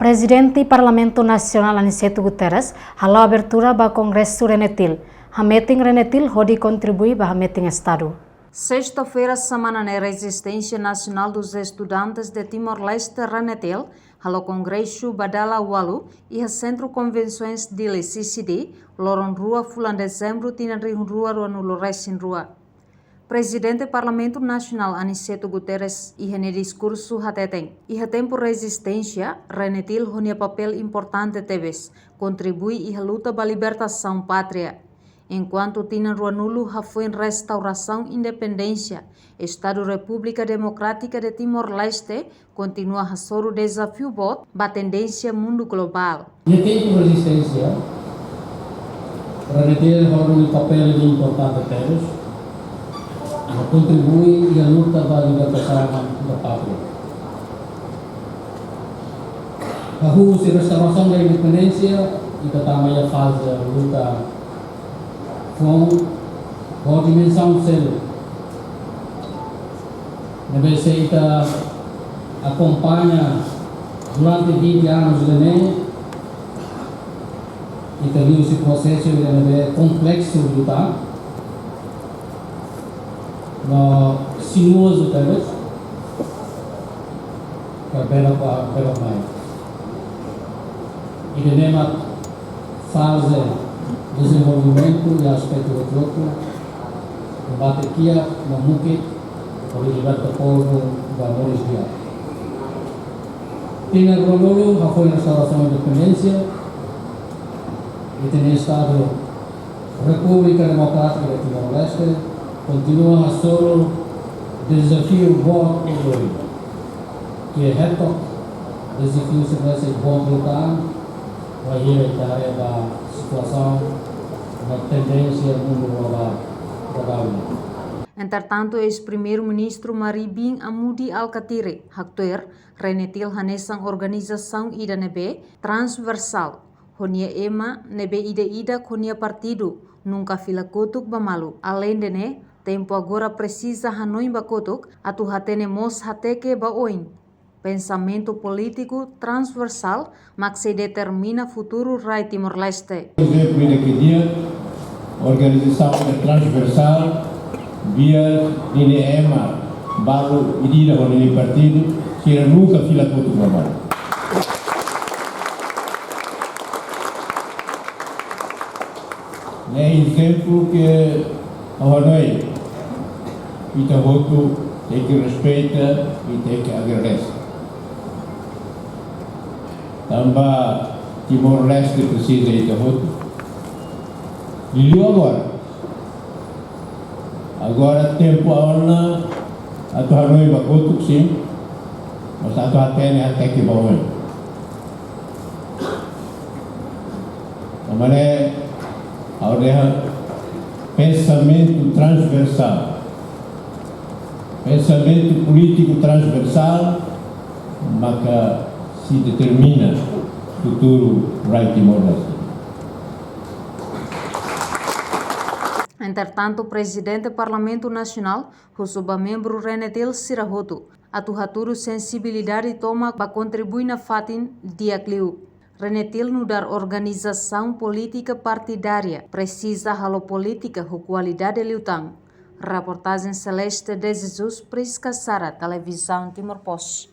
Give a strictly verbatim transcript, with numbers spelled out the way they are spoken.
Prezidente Parlamentu Nasionál Aniceto Guterres halo abertura ba Kongresu RENETIL, hametin RENETIL hodi kontribui ba hametin Estadu. Sesta-feira semana ne'e Resistência Nacional dos Estudantes de Timor-Leste, RENETIL, halo kongresu ba dala ualu iha Sentru Konvensoens Dili, C C D, loron rua fulan Dezembru tinan rihun rua ruanulu resin rua. Prezidente Parlamentu Nasionál Aniceto Guterres iha nia diskursu hateten, iha tempu rezisténsia, RENETIL ho nia papél importante tebes, kontribui iha luta ba libertasaun pátria. Enkuantu tinan ruanulu hafoin restaurasaun independénsia, Estadu Repúblika Demokrátika de Timor-Leste kontinua hasoru dezafiu boot ba tendénsia mundu globál. Iha tempu rezisténsia, RENETIL ho nia papél importante tebes, no kontribui iha luta ba libertasaun da pátria. Hahú husi restaurasaun da independénsia, ita tama iha faze luta foun ho dimensaun seluk. Ne'ebé se ita akompaña durante vinte anos ida-ne'e, ita liu husi prosesu ida ne'ebé kompleksu liután, no sinuozu tebes, ka bele ba, bele mai. Ida-ne'e mak faze dezenvolvimentu iha aspetu hotu-hotu, kombate kiak no mukit, hodi liberta povu ba moris di'ak. Tinan ruanulu hafoin restaurasaun independénsia, ita-nia Estadu Repúblika Demokrátika de Timor-Leste kontinua hasoru dezafiu boot oioin. Ke hetok dezafiu sira ne'e sei boot liután, wainhira ita haree ba situasaun no tendénsia mundu globál, globál ne'e. Entretantu, eis-Primeiru-Ministru Mari bin Amudi Alkatiri haktuir, RENETIL hanesan organizasaun ida ne'ebé transversál, ho nia ema ne'ebé ida-idak ho nia partidu, nunka fila kotuk ba malu. Aleinde ne'e, tempu agora presiza hanoin ba kotuk, atu hatene mós hateke ba oin. Pensamentu polítiku transversál mak sei determina futuru rai Timor-Leste. Ezemplu ida ke di'ak, organizasaun transversál, biar ninia ema balu ida-idak ho ninia partidu, sira nunka fila kotuk ba malu. Ne'e ezemplu ke ha'u hanoin ita hotu tenke respeita i tenke agradese. Tanba Timor-Leste presiza ita hotu. Liuliu agora. Agora tempu ona atu hanoin ba kotuk, sin, mas atu hatene hateke ba oin. Tanba ne'e ha'u dehan pensamentu transversál, pensamentu polítiku transversál, maka sei determina futuru rai Timor-Leste. Entretantu, Prezidente Parlamentu Nasionál husu ba membru RENETIL sira hotu atu hatudu sensibilidade tomak ba kontribui nafatin di'ak liu. RENETIL nu'udar organizasaun polítika partidária presiza halo polítika ho kualidade liután. Reportajen Celeste de Jesus, Prisca Sara, Televizaun Timor Post.